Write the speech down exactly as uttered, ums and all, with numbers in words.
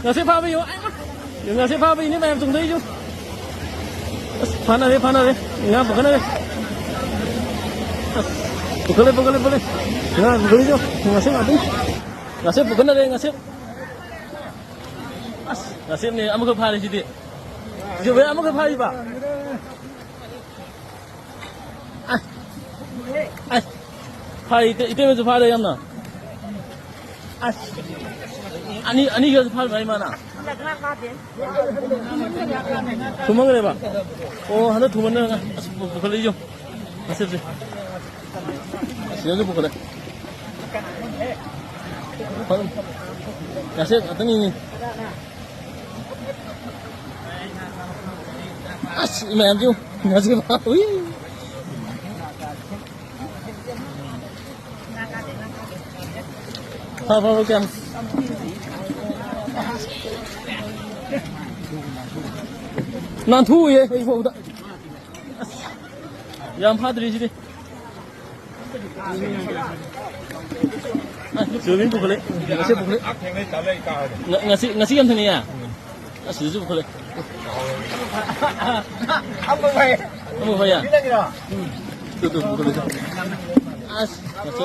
ꯉꯥꯁꯦ ꯐꯥꯕ ꯌꯦꯡꯉꯣ꯫ ꯉꯥꯁꯦ ꯐꯥꯕ ꯏꯅꯦ ꯃꯌꯥꯝ ꯆꯣꯡꯊꯣꯛꯏꯁꯨ꯫ ꯑꯁ, ꯐꯥꯅꯔꯦ, ꯐꯥꯅꯔꯦ꯫ ꯉꯥ ꯄꯨꯈꯠꯅꯔꯦ꯫ ꯑꯁ, ꯄꯨꯈꯠꯂꯦ, ꯄꯨꯈꯠꯂꯦ, ꯄꯨꯈꯠꯂꯦ꯫ ꯉꯥ ꯄꯨꯈꯠꯂꯤꯁꯨ꯫ ꯉꯥꯁꯦ ꯉꯥꯛꯇꯪ꯫ ꯉꯥꯁꯦ ꯄꯨꯈꯠꯅꯔꯦ, ꯉꯥꯁꯦ꯫ ꯑꯁ, ꯉꯥꯁꯦꯅꯦ ꯑꯃꯈꯛ ꯐꯥꯔꯦ ꯁꯤꯗꯤ꯫ ꯁꯤꯕꯨ ꯑꯃꯈꯛ ꯐꯥꯔꯤꯕ? ꯑꯁ! ꯑꯁ! ꯐꯥꯔꯦ, ꯏꯇꯩ-, ꯏꯇꯩꯃꯁꯨ ꯐꯥꯔꯦ ꯌꯥꯝꯅ꯫ ꯑꯁ! ꯑꯅꯤ, ꯑꯅꯤꯒꯁꯨ ꯐꯥꯔꯤꯕ ꯏꯃꯥꯅ? ꯊꯨꯝꯃꯟꯈ꯭ꯔꯦꯕ? ꯑꯣ, ꯍꯟꯗꯛ ꯊꯨꯝꯃꯟꯗꯅ ꯑꯁ, ꯄꯨ-, ꯄꯨꯈꯠꯂꯛꯏꯁꯦ ꯌꯦꯡꯉꯨ꯫ ꯑꯁꯤꯁꯦ꯫ ꯑꯁꯤꯗꯁꯨ ꯄꯨꯈꯠꯂꯦ꯫ ꯉꯥꯁꯦ ꯉꯥꯛꯇꯅꯤꯅꯦ꯫ ꯑꯁ, ꯃꯌꯥꯝꯁꯦ ꯌꯦꯡꯉꯨ꯫ ꯉꯥꯁꯦ ꯐꯥ-, ꯎꯏ꯫ ꯐꯥ-, ꯐꯥ-, ꯐꯥ-, ꯀꯌꯥꯝ ꯅꯥꯟꯊꯣꯛꯎꯏꯌꯦ ꯑꯩ ꯐꯥꯎꯗ꯫ ꯑꯁ, ꯌꯥꯝ ꯐꯥꯗ꯭ꯔꯤ ꯁꯤꯗꯤ꯫ ꯑ, ꯆꯨꯔꯃꯤꯟ ꯄꯨꯈꯠꯂꯦ꯫ ꯉꯁꯤ ꯄꯨꯈꯠꯂꯦ꯫ ꯉ-, ꯉꯁꯤ, ꯉꯁꯤ ꯌꯥꯝ ꯊꯦꯡꯅꯩꯌꯦ꯫ ꯑꯁ, ꯁꯤꯗꯁꯨ ꯄꯨꯈꯠꯂꯦ꯫ ꯑꯃ ꯐꯥꯏ꯫ ꯑꯃ ꯐꯥꯏ ꯌꯥ? ꯇꯨ, ꯇꯨ, ꯄꯨꯈꯠꯂꯦ꯫ ꯑꯁ, ꯉꯁꯤ꯫